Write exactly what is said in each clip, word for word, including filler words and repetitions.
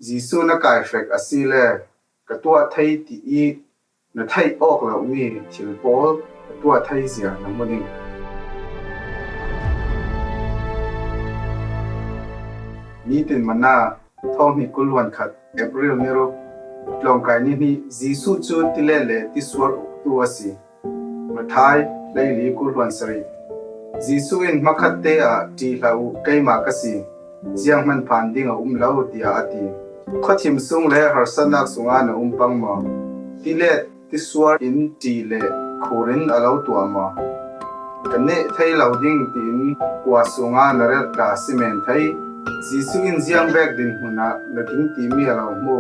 Jesu na kaifek a si le, ka tuah thei ti i na theih awk lohmi thil pawl ka tuah theizia na hmu ding. Nitin Manna, thawng hnih kul hluan khat, April ni ruk, tlawngkai ni hnih. Jesu cu tilet le tisuar uktu a si. Matthai, hleili kul hluan sarih. Jesu in, "Hmakhatte ah ṭih hlah uh, keimah ka si, zianghman phan ding a um lo," tiah a ti. Khuathim sung le harsatnak sungah na um pang maw? Tilet tisuar in ṭih le khur in a lo tuah maw? Ka neh thei lo ding, tiin kua sungah na relh ta si men thei? Jesu in, "Ziang vek dinhmun ah na ding timi a lo hmu.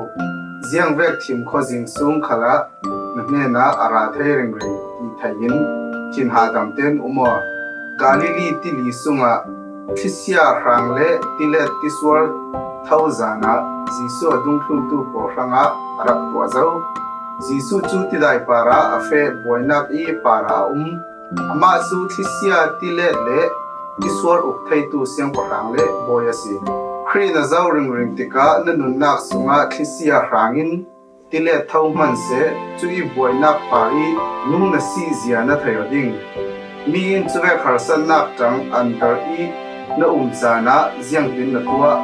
Ziang vek thim khuazing sung khalah na hnenah a ra thei ringring," ti thei in thinhah damte in um aw. Galilee tili sungah thlisia hrang le tilet tisuar tho zan ah Jesu a dungthluntu pawl hrangah a rak tuah zo. Jesu cu tidai parah a feh, buainak i parah a um. Amah cu thlisia tilet le tisuar uk theitu siangpahrang le bawi a si. Khrih na zoh ringring tikah na nunnak sungah thlisia hrang in tilet tho hman seh, cu i buainak par i nung na si zia na thei aw ding. Mi in cuvek harsatnak ṭang an dar i na um caan ah ziangtin na tuah,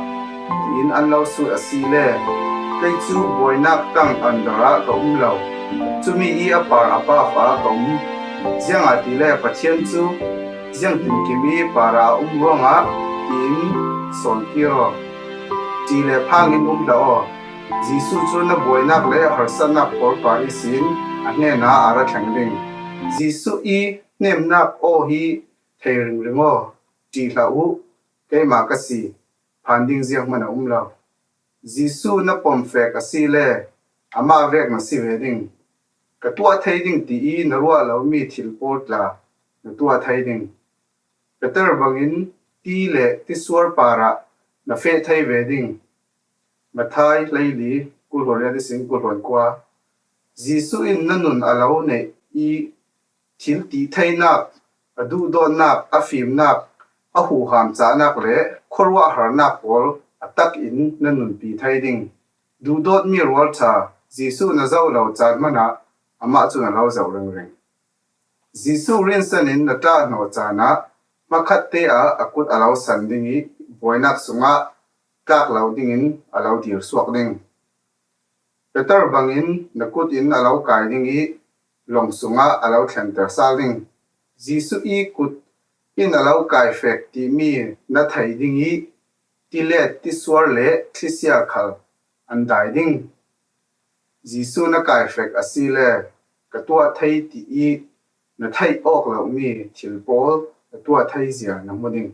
tiin an lo sut a si le, kei cu buainak tang an dar ah ka um lo, cumi i a par a paf ah ka um. Ziangahtile Pathian cu ziangtinkim i par ah a um ruangah, tiin sawn kir aw. Ṭih le phang in um hlah aw. Jesu cu na buainak le harsatnak pawl par ihsin a hnenah a ra thleng ding. Jesu i hnemnak aw hi thei ringring aw. Ṭih hlah uh, keimah ka si, phan ding zianghman a um lo. Jesu na pomfek a si le, amah vek na si ve ding. Ka tuah thei ding ti i na ruah lomi thil pawl tla na tuah thei ding. Peter bangin ti le tisuar parah na feh thei ve ding. Matthai hleili, kul hluan riat ihsin kul hluan kua. Jesu in na nun a lo neih i thil tih theinak, a duhdawtnak, a fimnak, a huham cahnak le khuaruah harnak pawl a tak in na nunpi thei ding. Duhdawtmi rualṭha, Jesu na zoh lo caan hmanah amah cun a lo zoh ringring. Jesu rinsan in na ṭahhnawh caan ah hmakhatte ah a kut a lo san ding i buainak sungah tlak lo dingin a lo dirsuak ding. Peter bangin na kut in a lo kai ding i lawng sungah a lo thlenter sal ding. Jesu i kut in a lo kai fek timi na thei ding i tilet tisuar le thlisia khal an dai ding. Jesu na kai fek a si le, ka tuah thei ti i na theih awk lohmi thil pawl ka tuah theizia na hmu ding.